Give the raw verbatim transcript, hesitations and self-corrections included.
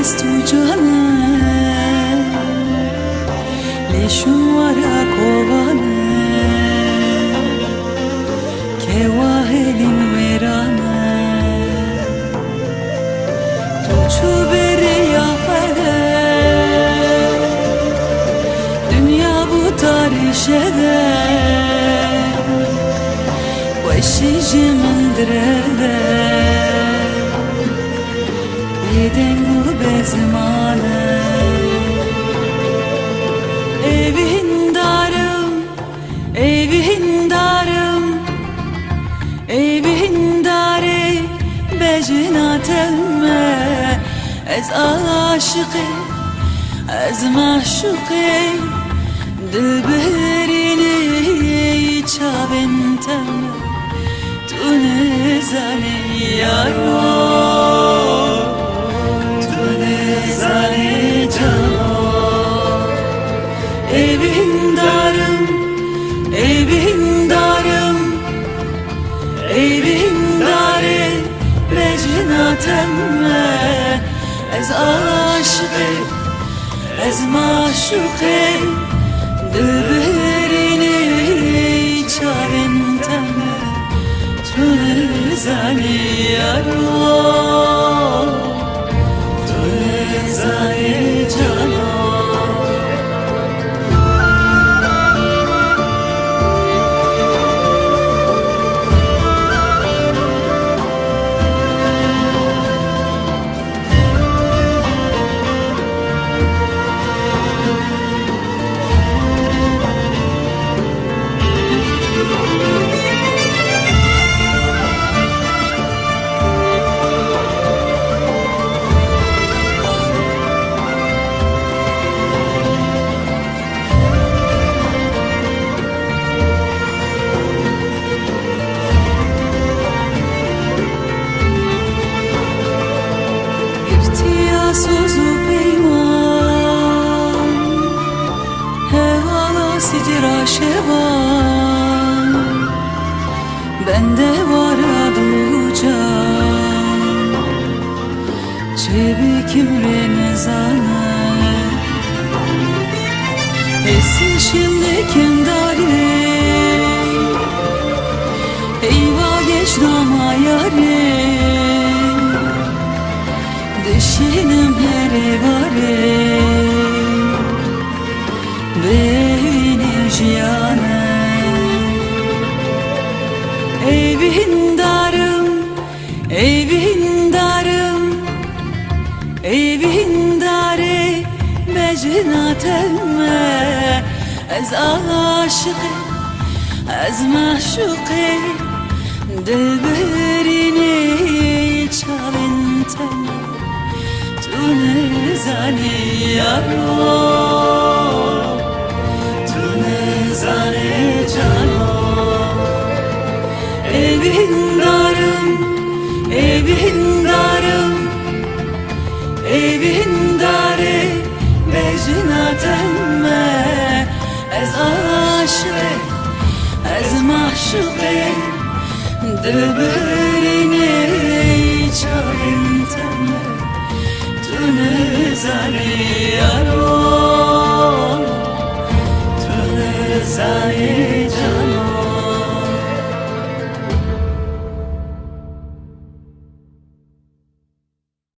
Tu cane, lê şûn wara kovane, kewa hêlîn wêrane. Tu çû berê ya xwe de, dinya bû tarî şede, xweşî ji min direve. Bêdeng û bezimane. Ê bihîndarim, ê bihîndarim, ê bihîndarê bejna te me. Ez aşiqê, ez maşuqê, dilberînê çavên te me. Tu nizanî yaro, tu nizanî cano. Ê bihîndarim, ê bihîndarim, ê bihîndarê bejna te me. Ez aşiqê, ez maşuqê, dilberînê çavên te me. Tu nizanî yaro, tu nizanî cano. Girtiya soz û peyman, hevala sicra şevan, bende wara du can. Çê bikim rê nizane. Hêsê şim dikim darê. Eyva geç nama yarê. Dişînim herê barê. Bêhînê jiyane. Ey bihîndarim. Ey bihîndarim, ey bihîndarê bejna te me. Ez aşiqê, ez maşuqê, dilberînê çavên te me. Tu nizanî yaro, tu nizanî cano. Ê bihîndarim, ê bihîndarim, ê bihîndarê bejna te me. Ez aşiqê, ez maşuqê, dilberînê çavên te me. Tu nizanî yaro,